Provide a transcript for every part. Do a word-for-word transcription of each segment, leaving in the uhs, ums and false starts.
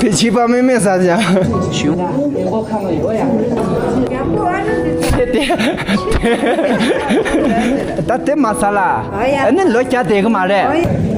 ཕི་ཕྱི་པ་མེ་མེ་ཟ་ཅང་། ཞུ། དེ་དེ། ད་དེ་མ་ཟ་ལ། ཨ་ནི་ལོ་བརྒྱ་བསྡད་གི་མ་རེད།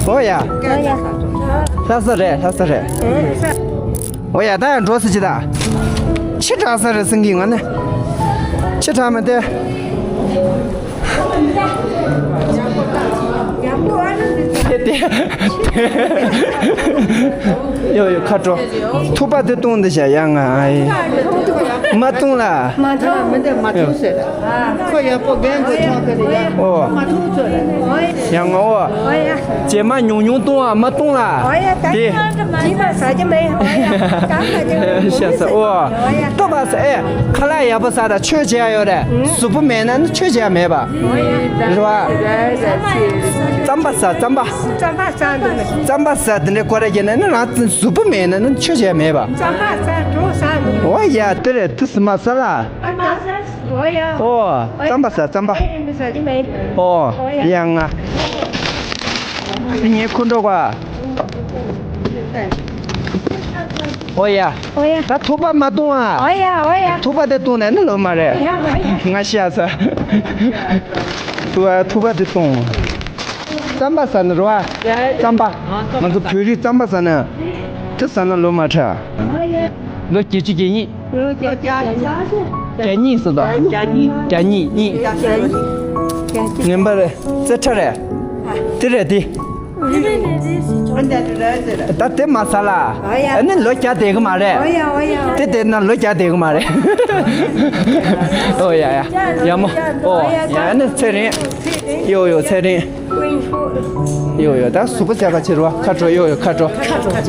ཨོ་ཡ། ལྷ་ས་རེད། ལྷ་ས་རེད། ཨོ་ཡ། ད་ཡང་འགྲོ་ས་ཅི་ད། ཕྱི་དྲག་ས་རེད་ཟིན་གི་ང་ནི། ཕྱི་དྲག་མ་དེ། དེ་དེ། ཡོ་ཡོ་ཁ་དྲོ། ཐུག་པ་དེ་བཏུང་འདི་བྱ་ཡ་ང་ཨ་ཡེ། མ་བཏུང་ལ། མ་བཏུང་མི་འདི་མ་བཏུང་ཟེར། ཁོ་ཡག་པོ་རྒན་གོ་ཆོག་གི་རེད་ཡ། ཨོ། མ་བཏུང་ཚོད་རེད། ཡ་ང་ཨོ། རྗེས་མ་ཉུང་ཉུང་བཏུང་བ་མ་བཏུང་ལ། ཨོ་ཡ་ད་དེ། ཅི་མ་ཟ་རྒྱུ་མེད། ཨོ་ཡ་ད་ཟ་རྒྱུ་མེད། ཤ་ཟ་ཨོ། ཨོ་ཡ་ལྟོ་བ་ཟ་ཨེ། ཁ་ལག་ཡག་པོ་ཟ་ད་ཆོས་བྱེད་ཡ་ཡོད་རེད། གཟུགས་པོ་མེད་ན་ནི་ཆོས་བྱེད་ཡ་མེད་པ། རེད་བ། རྩམ་པ་ཟ་རྩམ་པ། རྩམ་པ་ཟ་འདུག་མེད། རྩམ་པ་ཟ་དེ་འདྲའི་སྐོར་ར་བྱས་ན་ནི་རང་གཟུགས་པོ་མེད་ན་ནི་ཆོས་བྱེད་ཡ་མེད་པ། རྩམ་པ་ཟ་གྲོ་ཟ་འདུག་ཨོ་ཡ་དེ་རེད་དེ་ཟ་མ་ཟ་ལ། ཨོ་ཡ། ཨོ། རྩམ་པ་ཟ་རྩམ་པ། ཨེ་མི་ཟ་གི་མེད། ཨོ། ཨོ་ཡ། ཡ་ང་། ངའི་ཁུ་འགྲོ་ག་ཨོ་ཡ། ཨོ་ཡ། ད་ཐུག་པ་མ་བཏུང་ཨ། ཨོ་ཡ་ཨོ་ཡ། ཐུག་པ་དེ་བཏུང་ནས་ནི་ལོ་མ་རེད། ཡ་ཨོ་ཡ། ང་ཤི་ཡ་ས། ཐུག་པ་ཐུག་པ་དེ་བཏུང་། རྩམ་པ་ཟ་ནི་རོ་ཨ། རྩམ་པ། ང་ཚོ་བོད་རིགས་རྩམ་པ་ཟ་ནི། དེ་ཟ་ན་ལོ་མ་ཁྲ། ལོ་བརྒྱད་ཅུ་གྱ་གཉིས། བརྒྱ་གཉིས་སུ་དང་། བརྒྱ་གཉིས་གཉིས། ངན་པ་རེད། རྩེ་ཁྲ་རེད། དེ་རེད་དེ། ད་དེ་མ་ཟ་ལ། ཨ་ནི་ལོ་བརྒྱ་བསྡད་གི་མ་རེད། དེ་བསྡད་ན་ལོ་བརྒྱ་བསྡད་གི་མ་རེད། ཨོ་ཡ་ཡ། ཡ་མོ། ཨོ་ཡ་ནི་ཚེ་རིང་། ཡོ་ཡོ་ཚེ་རིང་། ཡོ་ཡོ་ད་གཟུགས་པོ་བྱ་ག་ཕྱིར་བ་ཁ་དྲོ། ཡོ་ཡོ་ཁ་དྲོ།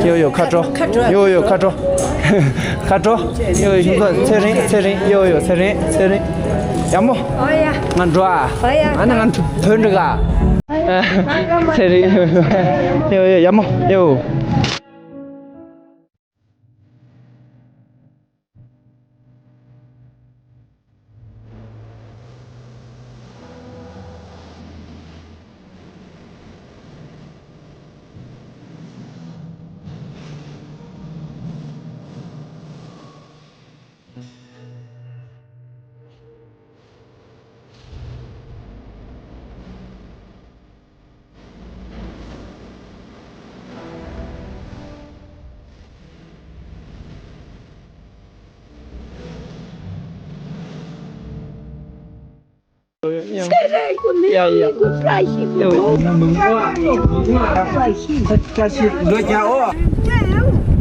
ཡོ་ཡོ་ཁ་དྲོ། ཡོ་ཡོ་ཁ་དྲོ། ཁ་དྲོ། ཡོ་ཡོ་ཚེ་རིང་ཚེ་རིང་། ཡོ་ཡོ་ཚེ་རིང་ཚེ་རིང་། ཡག་མོ། ཨོ་ཡ། ང་འགྲོ་ཨ། ཨོ་ཡ། ཨ་ནི་ང་བོད་འགྲོ་ག་ཨ། ཚེ་རིང་། ཡོ་ཡོ་ཡག་མོ་ཡོ།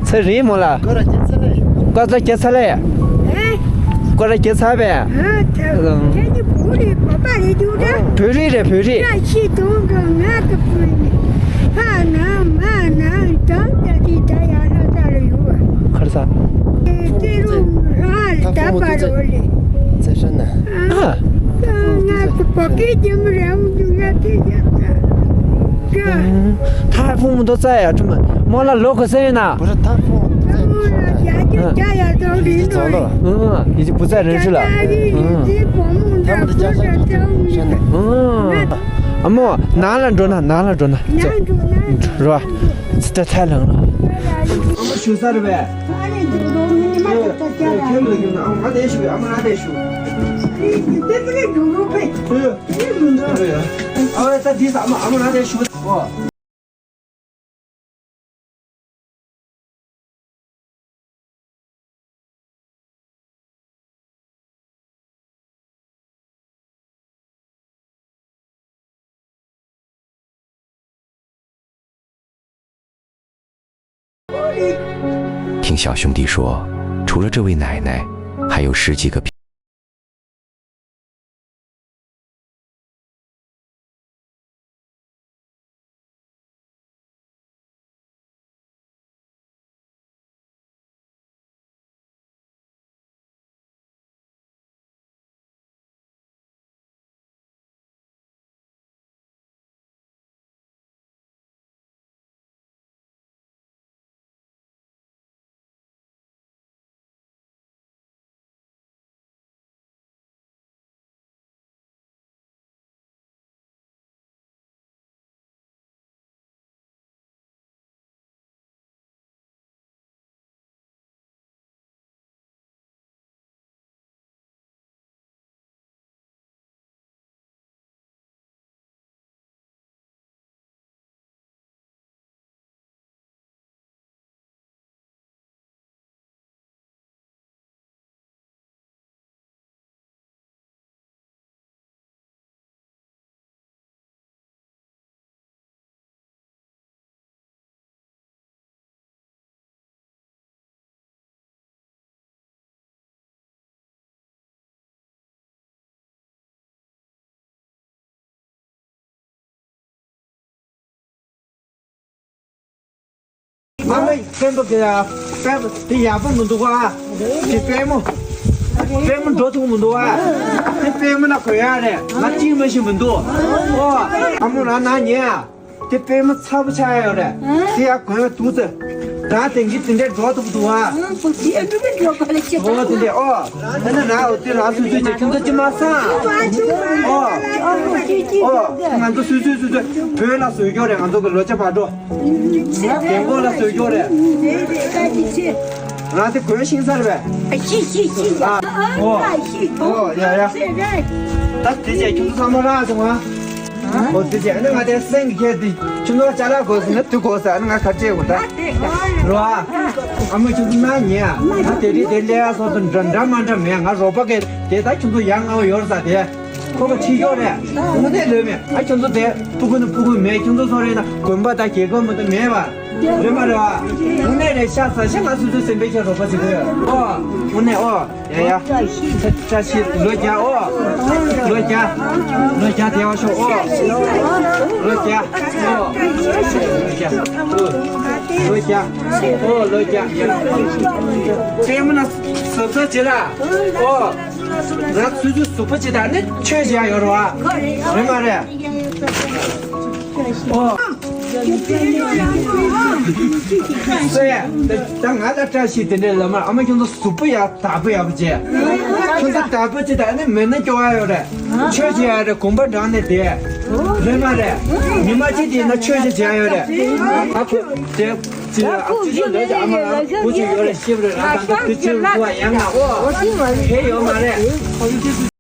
ཚེ་རིང་མོ་ལ། ཀོ་ལ་རྒྱལ་ཚ་ལེ། ཀོ་ལ་རྒྱལ་ཚ་ལེ། ཀོ་ལ་རྒྱལ་ཚ་བས། བོད་རིགས་རེད་བོད་རིགས། ཁར་ས། ཨ། ཐར་ཕུང་མོ་དོ་ཙ་ཡ་ཁྲི་མ་མོ་ལ་ལོ་ག་ས་ཡིན་ན། བུ་ར་ཐར་ཕུང་མོ་དོ་ཙ་ཡ་ཁྲི་མ། ཡི་ཅི་བུ་ཙ་རེ་ཁྲི་ལ། ཨ་མོ་ནང་ལ་འགྲོ་ན་ནང་ལ་འགྲོ་ན་རོ། ཙི་ཏ་ཐལ་ལང་རོ། ཨ་མོ་ཞུ་ས་རེད་པས། ཨ་མོ་ང་དེ་ཞུ། ཨ་མོ་ང་དེ་ཞུ། ཨ་ད་དེ་ས་ཨ་མོ་ཨ་མོ་ན་དེ་ཞུ། ཨོ། 听小兄弟说，除了这位奶奶，还有十几个。 ཨ་མ་སྤེན་པ་གི་ཡ། སྤེན་པ་དེ་ཡག་པོ་མི་འདུག་ཨ། དེ་སྤེན་མོ། སྤེན་མོ་འགྲོ་ཐུབ་མི་འདུག་ཨ། དེ་སྤེན་མོ་ན་གོ་ཡ་རེད། ང་གཅིག་མ་ཤི་མི་འདུག་ཨོ། ཨ་མོ་ན་ན་ཉེ་ཨ། དེ་སྤེན་མོ་ཚ་པོ་ཆགས་ཡོད་རེད། དེ་ཡ་གོ་ཡ་འདུག་ཙེ། ད་དེང་གི་དེ་འདྲའི་འགྲོ་ཐུབ་འདུག་ཨ། ཨོ་དེ་འདྲའི་ཨོ། ཨ་ན་ན་ཨོ་དེ་རང་སོ་སོའི་ཆེ་ཁྱོད་ཚོ་ཅི་མ་ས། ཨོ། ཨོ། ང་ཚོ་སོ་སོའི་སོ་སོའི་བོད་ལ་བཟོས་ཀྱོ་རེད། ང་ཚོ་གི་ལོ་ཆ་བར་འགྲོ། རྒན་གོག་ལ་བཟོས་ཀྱོག་རེད། ང་དེ་གོས་ཤིང་སར་བས། ཤི་ཤི་ཤི། ཨ། ཨོ། ཤི། ཨོ་ཡ་ཡ། ད་དེ་རྗེས་ཁྱོད་ཚོ་ཚང་མ་རག་སོང་ང་། ཨོ་དེ་རྗེས་ཨ་ནི་ང་དེ་སེང་གི་ཁྱེར་དེ་ཁྱོད་ཚོ་ཅ་ལག་དགོས་ཟེར་ན་དུ་དགོས་ཟེར། ཨ་ནི་ང་ཁ་ཆེ་གོ་ད། རོ་ཨ། ཨ་མ་ཁྱོད་ཚོ་ན་ཉེ་ཨ། ད་དེ་རིགས་དེ་ལས་ཨ་སོ་དང་འདྲ་འདྲ་མ་འདྲ་མེད། ང་རོགས་པ་གི་དེ་ད་ཁྱོད་ཚོ་ཡང་ང་ཡོད་ས་དེ། ཁོ་ག་ཁྲིད་ཀྱོག་རེད། དངོས་གནས་ལོས་མེད། ཨ་ཁྱོད་ཚོ་དེ་ཕྲུ་གུ་ནི་ཕྲུ་གུ་མེད། ཁྱོད་ཚོ་ཚོ་རེད་ན་དགོན་པ་དང་རྒྱལ་ཁབ་མི་དང་མེད་པ། ལོས་མ་རེད་བ། དངོས་གནས་རེད། ཤ་ཟ་ཤ་ང་སོ་སོའི་སེམས་པའི་ཁྱེད་རོགས་པ་ཟིག་གི་ཨོ། དངོས་གནས་ཨོ། ཡ་ཡ། བཀྲ་ཤིས་ལོ་བརྒྱ་ཨོ། ལོ་བརྒྱ། ལོ་བརྒྱ་བདེ་བ་ཤོག་ཨོ། ལོ་བརྒྱ། ཨོ། ལོ་བརྒྱ། ལོ་བརྒྱ། ཨོ་ལོ་བརྒྱ། ཡ། ལྟད་མོ་ན་གཟབ་གཟབ་བྱེད་ལ། ཨོ། ར་ཚུལ་ཚུལ་གཟུགས་པོ་ཅི་དང་ནི་ཆོས་བྱེད་ཡ་ཡོད་རེད་བ། རེད་མ་རེད། ཨོ། སོ་ཡ། ད་ང་ལ་བཀྲ་ཤིས་དེ་འདྲའི་ལ་མ་ཨ་མ་ཁྱོད་ཚོ་གཟུགས་པོ་ཡ་དག་པོ་ཡག་པོ་བྱས། ཁྱོད་ཚོ་དག་པོ་ཅི་དང་ནི་མེད་ན་སྐྱོ་བ་ཡོད་རེད། ཆོས་བྱེད་ཡ་རེད། དགོན་པ་འགྲམ་ནས་བསྡད། རེད་མ་རེད། ཉི་མ་གཅིག་དེ་ན་ཆོས་ཞིག་བྱས་ཡོད་རེད། ཨ་ཁུ་དེ་ཅི་ཨ་ཁུ་ཅི་ཡོད་ལས་ཀྱི་ཨ་མ་ལ་བུ་ཅི་ཡོད་རེད་ཤེས་པ་རེད། ང་ད་ལྟ་དུས་ཚོད་འགོར་བ་ཡང་ང་ཨོ་ཁེ་ཡོད་མ་རེད།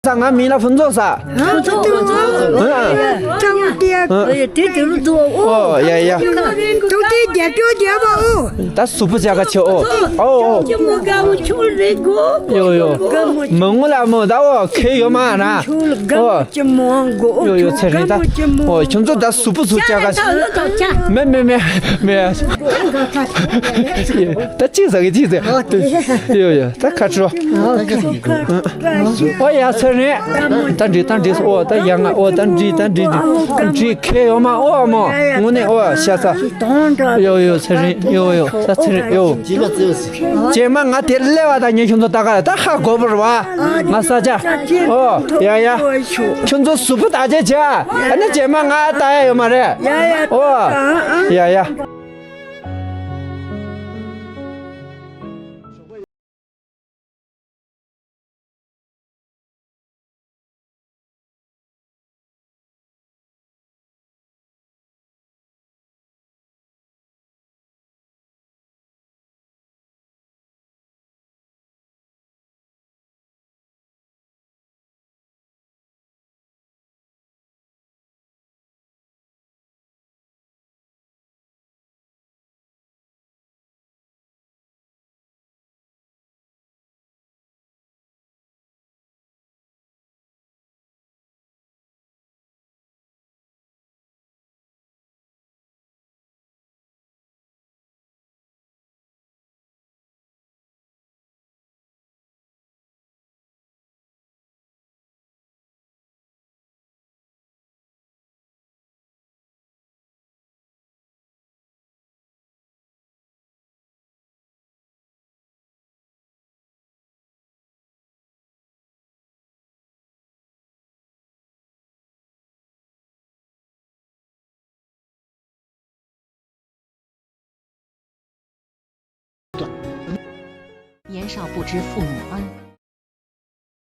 ས་ང་མིང་ལ་ཕུན་ཚོགས་ས། ཕུན་ཚོགས། ཕུན་ཚོགས། ཨ། ཀྲང་ཏེ། ཨ། དེ་དེ་རུ་འདུག་ཨོ། ཨོ་ཡ་ཡ། ཀྲང་ཏེ་རྒྱ་སྐྱོ་རྒྱ་བ་ཨོ། ད་གཟུགས་པོ་བྱ་ག་ཆེ་ཨོ། ཨོ་ཨོ། ཅི་མོ་དགའ་མོ་ཆུ་རེ་གོ། ཡོ་ཡོ། དགའ་མོ་མ་ངུ་ལ་མོ་ད་ཨོ་ཁེ་ཡོ་མ་ན། ཆུ་ལ་དགའ་མོ་ཨོ། ཅི་མོ་གོ། ཡོ་ཡོ་ཚེ་རིང་ད། ཨོ་ཁྱོད་ཚོ་ད་གཟུགས་པོ་ཚུ་བྱ་ག་ཆེ། མེ་མེ་མེ་མེ། ད་ཅི་ཟ་གི་ཅི་ཟ། ཡོ་ཡོ་ད་ཁ་ཁྲོ། ཨོ་ཡ་ཚེ་རིང་། ད་འདྲི་ད་འདྲི་ཨོ་ད་ཡ་ང་ཨོ་ད་འདྲི་ད་འདྲི་འདྲི་ཁེ་ཡོ་མ་ཨོ་མོ་དངོས་གནས་ཨོ་ཤ་ཚ། ཡོ་ཡོ་ཚེ་རིང་ཡོ་ཡོ་ད་ཚེ་རིང་ཡོ། རྗེས་མ་ང་དེ་སླེབས་པ་ད་ཉེ་ཁྱོད་ཚོ་ད་ག་ད་ཧ་གོ་བར་བ་ང་ས་ཆ་ཨོ་ཡ་ཡ། ཁྱོད་ཚོ་གཟུགས་པོ་ད་ཅེ་ཆ་ཨ་ནི་རྗེས་མ་ང་ལྟ་ཡ་ཡོད་མ་རེད་ཨོ་ཡ་ཡ།年少不知父母恩，